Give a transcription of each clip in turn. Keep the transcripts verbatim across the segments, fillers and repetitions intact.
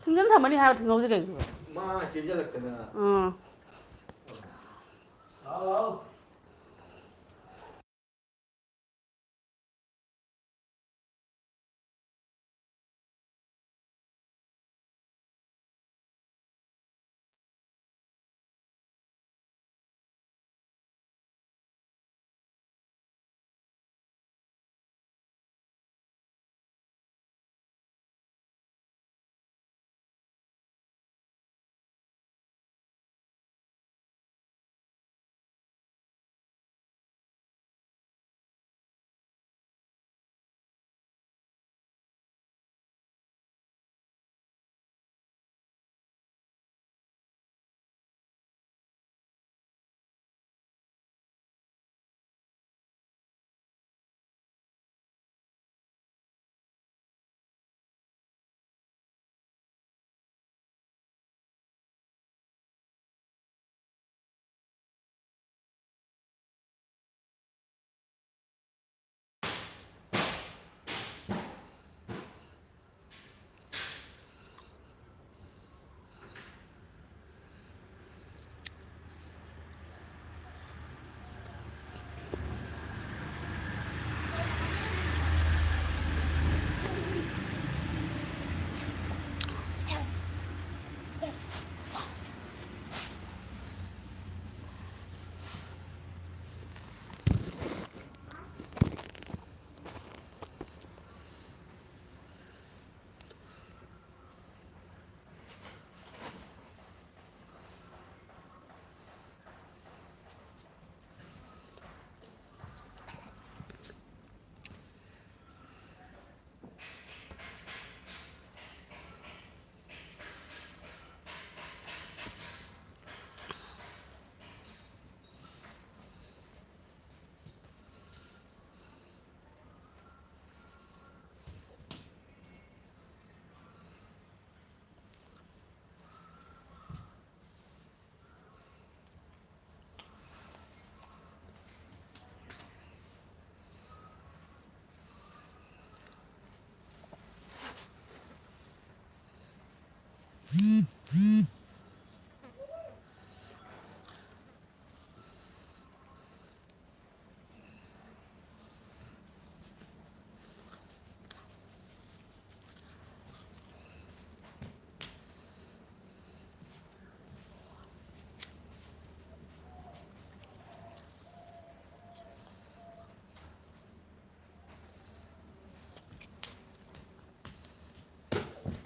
ꯊꯤꯡꯖꯤꯟ ꯊꯝꯃꯅꯤ ꯍꯥꯏꯕ, ꯊꯤꯡꯍꯧꯗꯦ ꯀꯩꯅꯣ? ꯃꯥ ꯆꯦꯟꯖꯜꯂꯛꯇꯅ꯫ ꯑꯥ꯫ ꯍꯥꯎ, ꯍꯥꯎ꯫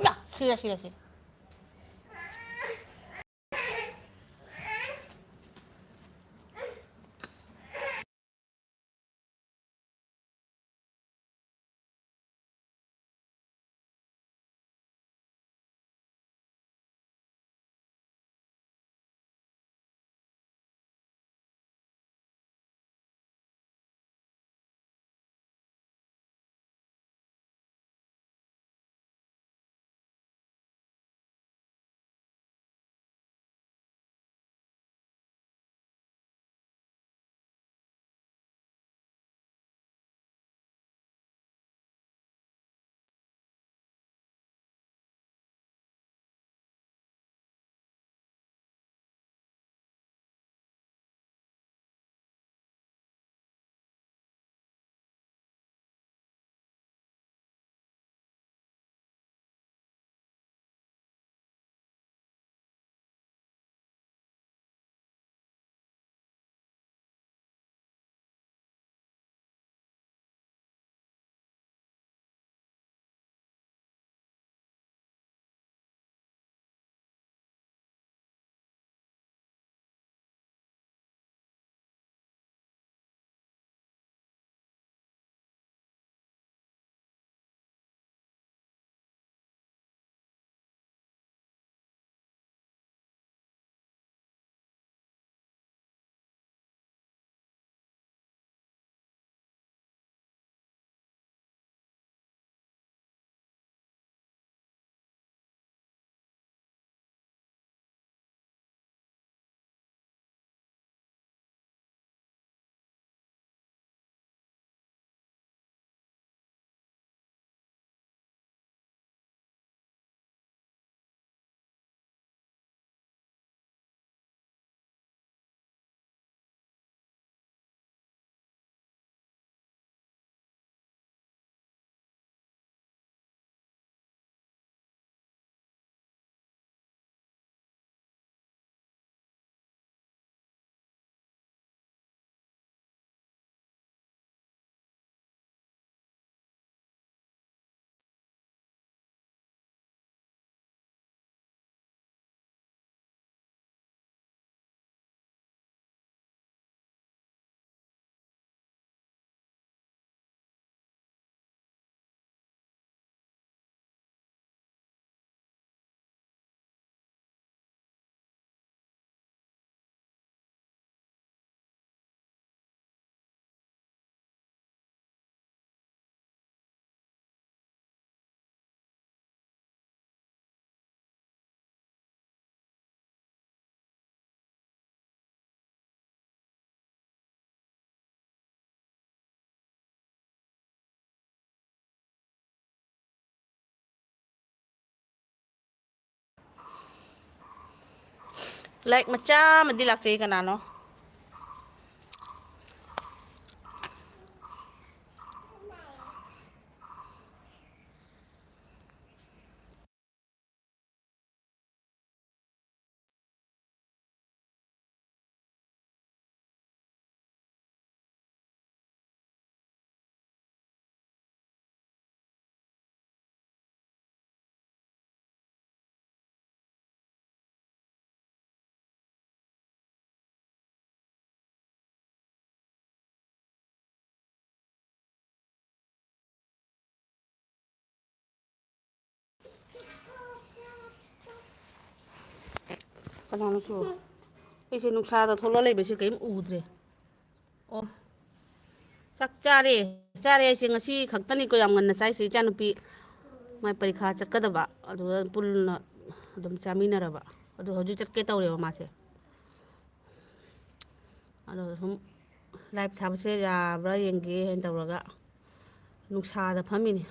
ꯌꯥ, ꯁꯤꯔꯦ, ꯁꯤꯔꯦ, ꯁꯤꯔꯦ꯫ ꯂꯥꯏꯛ ꯃꯆꯥ ꯑꯃꯗꯤ ꯂꯥꯛꯆꯩ, ꯀꯅꯥꯅꯣ? ꯀꯅꯥꯅꯣ ꯁꯤꯕꯣ? ꯑꯩꯁꯦ ꯅꯨꯡꯁꯥꯗ ꯊꯣꯛꯂꯛꯑ ꯂꯩꯕꯁꯦ ꯀꯔꯤꯝ ꯎꯗ꯭ꯔꯦ꯫ ꯑꯣ, ꯆꯥꯛ ꯆꯥꯔꯦ꯫ ꯆꯥꯔꯦ ꯍꯥꯏꯁꯦ ꯉꯁꯤ ꯈꯛꯇꯅꯤꯀꯣ ꯌꯥꯝ ꯉꯟꯅ ꯆꯥꯏꯁꯦ꯫ ꯏꯆꯥꯅꯨꯄꯤ ꯃꯥꯏ ꯄꯔꯤꯈꯥ ꯆꯠꯀꯗꯕ, ꯑꯗꯨꯗ ꯄꯨꯟꯅ ꯑꯗꯨꯝ ꯆꯥꯃꯤꯟꯅꯔꯕ꯫ ꯑꯗꯨ ꯍꯧꯖꯤꯛ ꯆꯠꯀꯦ ꯇꯧꯔꯦꯕ ꯃꯥꯁꯦ꯫ ꯑꯗꯣ ꯁꯨꯝ ꯂꯥꯏꯚ ꯊꯥꯕꯁꯦ ꯌꯥꯕ꯭ꯔꯥ ꯌꯦꯡꯒꯦ ꯍꯥꯏꯅ ꯇꯧꯔꯒ ꯅꯨꯡꯁꯥꯗ ꯐꯝꯃꯤꯅꯤ꯫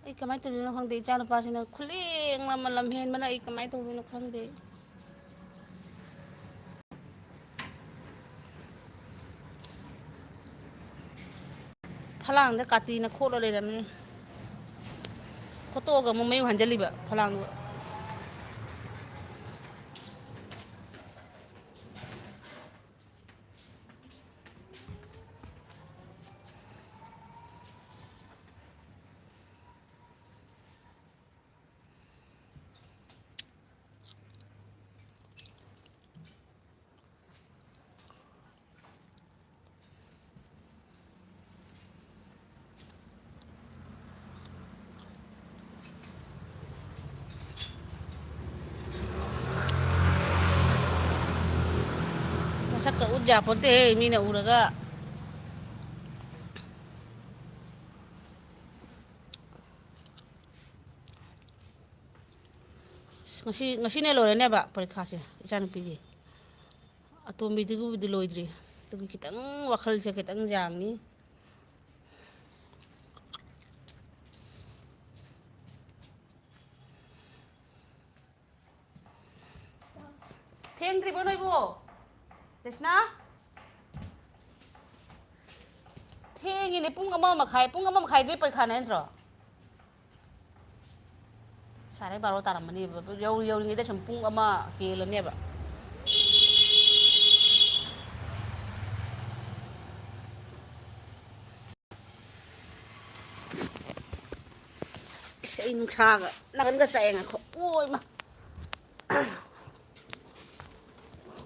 ꯑꯩ ꯀꯃꯥꯏꯅ ꯇꯧꯗꯣꯏꯅꯣ ꯈꯪꯗꯦ, ꯏꯆꯥꯅꯨꯄꯥꯁꯤꯅ ꯈꯨꯂꯦꯡ ꯑꯃ ꯂꯝꯍꯦꯟꯕꯅ ꯑꯩ ꯀꯃꯥꯏꯅ ꯇꯧꯗꯣꯏꯅꯣ ꯈꯪꯗꯦ꯫ ꯐꯂꯥꯡꯗ ꯀꯥꯇꯤꯅ ꯈꯣꯠꯂ ꯂꯩꯔꯝꯃꯦ꯫ ꯈꯣꯠꯇꯣꯛꯑꯒ ꯑꯃꯨꯛ ꯃꯌꯨꯝ ꯍꯟꯖꯜꯂꯤꯕ ꯐꯂꯥꯡꯗꯣ꯫ ꯃꯁꯛꯀ ꯎꯠ ꯌꯥꯄꯣꯟꯇꯦꯍꯦ, ꯃꯤꯅ ꯎꯔꯒ꯫ ꯉꯁꯤ, ꯉꯁꯤꯅꯦ ꯂꯣꯏꯔꯅꯦꯕ ꯄꯔꯤꯈꯥꯁꯦ ꯏꯆꯥꯅꯨꯄꯤꯒꯤ꯫ ꯑꯇꯣꯝꯕꯤꯗꯨꯒꯤꯕꯨꯗꯤ ꯂꯣꯏꯗ꯭ꯔꯤ꯫ ꯑꯗꯨꯒꯤ ꯈꯤꯇꯪ ꯋꯥꯈꯜꯁꯦ ꯈꯤꯇꯪ ꯌꯥꯡꯉꯤ꯫ ꯊꯦꯡꯗ꯭ꯔꯤꯕꯣ ꯅꯣꯏꯕꯣ? ꯀ꯭ꯔꯤꯁꯅꯥ? ꯊꯦꯡꯉꯤꯅꯦ, ꯄꯨꯡ ꯑꯃ ꯃꯈꯥꯏ, ꯄꯨꯡ ꯑꯃ ꯃꯈꯥꯏꯗꯩ ꯄꯔꯤꯈꯥꯅꯦ ꯅꯠꯇ꯭ꯔꯣ? ꯁꯥꯔꯦ ꯕꯥꯔꯣ ꯇꯥꯔꯝꯃꯅꯦꯕ, ꯌꯧ-, ꯌꯧꯔꯤꯉꯩꯗ ꯁꯨꯝ ꯄꯨꯡ ꯑꯃ ꯍꯦꯜꯂꯅꯦꯕ꯫ ꯏꯁ, ꯑꯩ ꯅꯨꯡꯁꯥꯒ ꯅꯥꯀꯟꯒ ꯆꯥꯛꯑꯦ, ꯉꯥꯏꯈꯣ꯫ ꯑꯣꯏꯃ꯫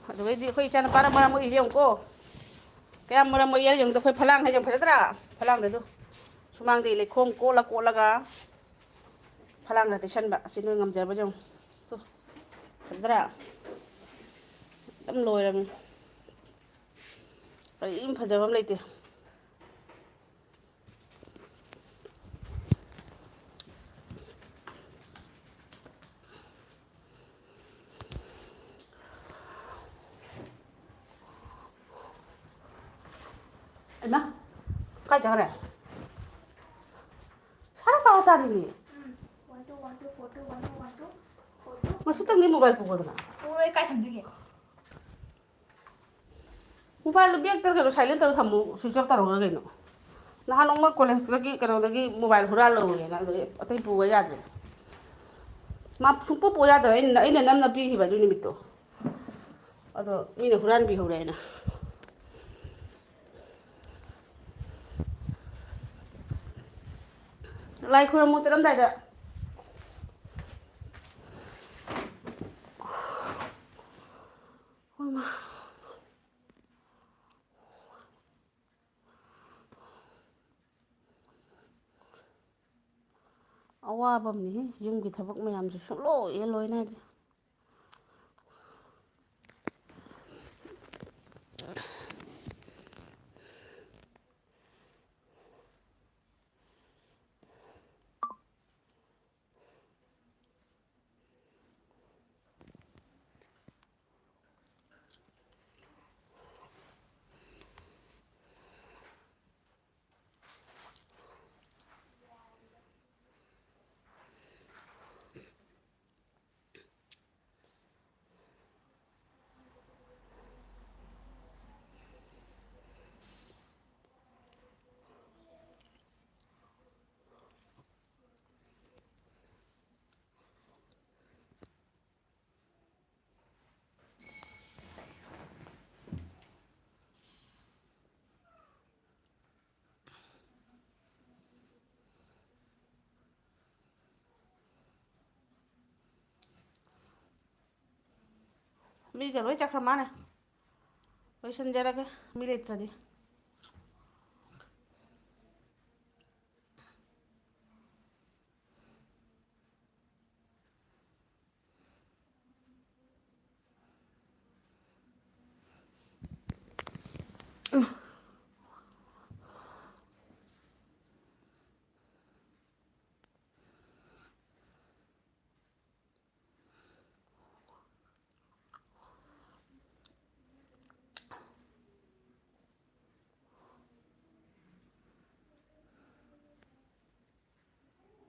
ꯑꯗꯨꯗꯩꯗꯤ ꯑꯩꯈꯣꯏ ꯏꯆꯥꯅꯨꯄꯥꯅ ꯃꯔꯝ ꯃꯣꯛꯏꯁꯦ ꯌꯦꯡꯉꯨꯀꯣ꯫ ꯀꯌꯥꯝ ꯃꯔꯝ ꯃꯣꯛꯏ ꯌꯦꯡꯉꯨꯗ, ꯑꯩꯈꯣꯏ ꯐꯂꯥꯡ ꯍꯥꯏꯁꯦ ꯌꯥꯝ ꯐꯖꯗ꯭ꯔꯥ? ꯐꯂꯥꯡꯗꯁꯨ ꯁꯨꯃꯥꯡꯗꯒꯤ ꯂꯩꯈꯣꯝ ꯀꯣꯠꯂ ꯀꯣꯠꯂꯒ ꯐꯂꯥꯡꯗ ꯇꯩꯁꯟꯕ꯫ ꯑꯁꯤ ꯅꯣꯏ ꯉꯝꯖꯕ ꯌꯦꯡꯉꯨ꯫ ꯇꯨ, ꯐꯖꯗ꯭ꯔꯥ? ꯑꯗꯨꯝ ꯂꯣꯏꯔꯕꯅꯤ꯫ ꯀꯔꯤꯝ ꯐꯖꯕ ꯑꯃ ꯂꯩꯇꯦ꯫ ꯏꯃꯥ, ꯀꯥꯏ ꯆꯠꯈ꯭ꯔꯦ? ꯁꯥꯔ ꯄꯥꯎ ꯇꯥꯔꯤꯅꯦ꯫ ꯉꯁꯤꯇꯪꯗꯤ ꯃꯣꯕꯥꯏꯜ ꯄꯨꯒꯗꯅ꯫ ꯄꯨꯔꯣꯏ, ꯀꯥꯏ ꯊꯝꯗꯣꯏꯒꯦ? ꯃꯣꯕꯥꯏꯜꯗꯣ ꯕꯦꯛꯇ ꯀꯩꯅꯣ ꯁꯥꯏꯂꯦꯟ ꯇꯧꯔ ꯊꯝꯃꯨ, ꯁ꯭ꯋꯤꯆ ꯑꯣꯐ ꯇꯧꯔꯒ ꯀꯩꯅꯣ꯫ ꯅꯍꯥꯟ ꯅꯣꯡꯃ ꯀꯣꯂꯦꯖꯇꯒꯤ ꯀꯩꯅꯣꯗꯒꯤ ꯃꯣꯕꯥꯏꯜ ꯍꯨꯔꯥꯜꯍꯧꯔꯦꯅ, ꯑꯗꯨꯗꯒꯤ ꯑꯇꯩ ꯄꯨꯕ ꯌꯥꯗ꯭ꯔꯦ꯫ ꯃꯥ ꯁꯨꯡꯄꯨ ꯄꯨ ꯌꯥꯗꯕ, ꯑꯩꯅ, ꯑꯩꯅ ꯅꯝꯅ ꯄꯤꯈꯤꯕ ꯑꯗꯨ ꯅꯨꯃꯤꯠꯇꯣ꯫ ꯑꯗꯣ ꯃꯤꯅ ꯍꯨꯔꯥꯟꯕꯤꯍꯧꯔꯦꯅ꯫ ꯂꯥꯏ ꯈꯨꯔꯨꯝꯃꯨ ꯆꯠꯂꯝꯗꯥꯏꯗ꯫ ꯍꯣꯏꯃꯥ꯫ ꯑꯋꯥꯕ ꯑꯃꯅꯤꯍꯦ, ꯌꯨꯝꯒꯤ ꯊꯕꯛ ꯃꯌꯥꯝꯁꯦ ꯁꯨꯡꯂꯣꯏ ꯍꯦꯛ ꯂꯣꯏ ꯅꯥꯏꯗꯦ꯫ ꯃꯤꯒ ꯂꯣꯏ ꯆꯠꯈ꯭ꯔ ꯃꯥꯅꯦ꯫ ꯂꯣꯏꯁꯤꯟꯖꯔꯒꯦ, ꯃꯤ ꯂꯩꯇ꯭ꯔꯗꯤ꯫